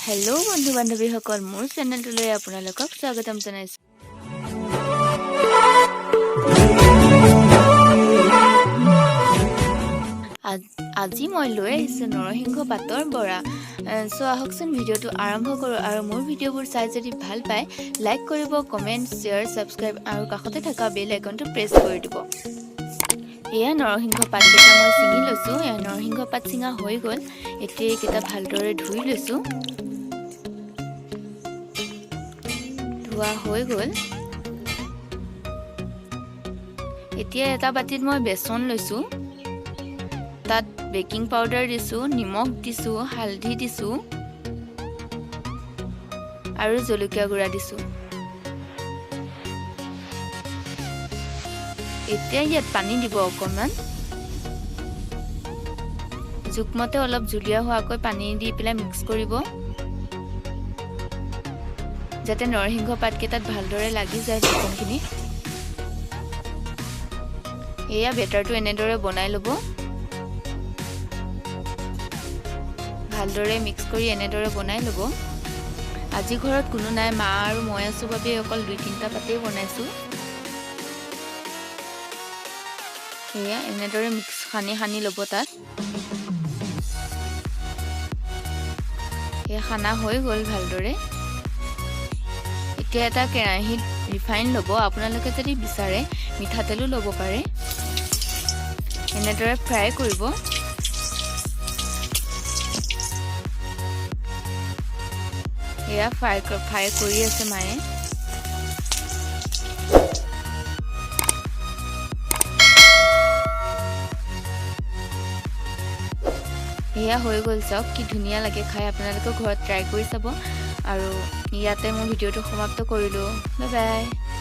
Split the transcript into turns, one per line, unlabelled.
Hello' বন্ধু বান্ধৱীসকল, মোৰ চেনেলটোলৈ আপোনালোকক স্বাগতম জনাইছোঁ। আজি মই লৈ আহিছোঁ নৰসিংহ পাতৰ বৰা। চ' আহকচোন, ভিডিঅ'টো আৰম্ভ কৰোঁ। আৰু মোৰ ভিডিঅ'বোৰ চাই যদি ভাল পায়, লাইক কৰিব, কমেণ্ট, শ্বেয়াৰ, ছাবস্ক্ৰাইব আৰু কাষতে থকা বেল আইকনটো প্ৰেছ কৰি দিব। এয়া নৰসিংহ পাতকেইটা মই ছিঙি লৈছোঁ। এয়া নৰসিংহ পাত ছিঙা হৈ গ'ল। এতিয়া এইকেইটা ভালদৰে ধুই লৈছোঁ। ধোৱা হৈ গ'ল। এতিয়া এটা বাতিত মই বেচন লৈছোঁ, তাত বেকিং পাউডাৰ দিছোঁ, নিমখ দিছোঁ, হালধি দিছোঁ আৰু জলকীয়া গুড়া দিছোঁ। এতিয়া ইয়াত পানী দিব অকণমান, জোখমতে অলপ জুলীয়া হোৱাকৈ পানী দি পেলাই মিক্স কৰিব, যাতে নৰসিংহ পাতকেইটাত ভালদৰে লাগি যায় বেচনখিনি। এয়া বেটাৰটো এনেদৰে বনাই ল'ব। ভালদৰে মিক্স কৰি এনেদৰে বনাই ল'ব। আজি ঘৰত কোনো নাই, মা আৰু মই আছোঁ বাবে অকল 2-3টা পাতেই বনাইছোঁ। এয়া এনেদৰে মিক্স সানি সানি ল'ব তাত। এয়া সানা হৈ গ'ল ভালদৰে। এতিয়া এটা কেৰাহীত ৰিফাইন ল'ব। আপোনালোকে যদি বিচাৰে মিঠাতেলো ল'ব পাৰে। এনেদৰে ফ্ৰাই কৰিব। এয়া ফ্ৰাই কৰি আছে মায়ে। এয়া হৈ গ'ল, চাওক কি ধুনীয়া লাগে খাই। আপোনালোকেও ঘৰত ট্ৰাই কৰি চাব। আৰু ইয়াতে মোৰ ভিডিঅ'টো সমাপ্ত কৰিলোঁ। Bye bye.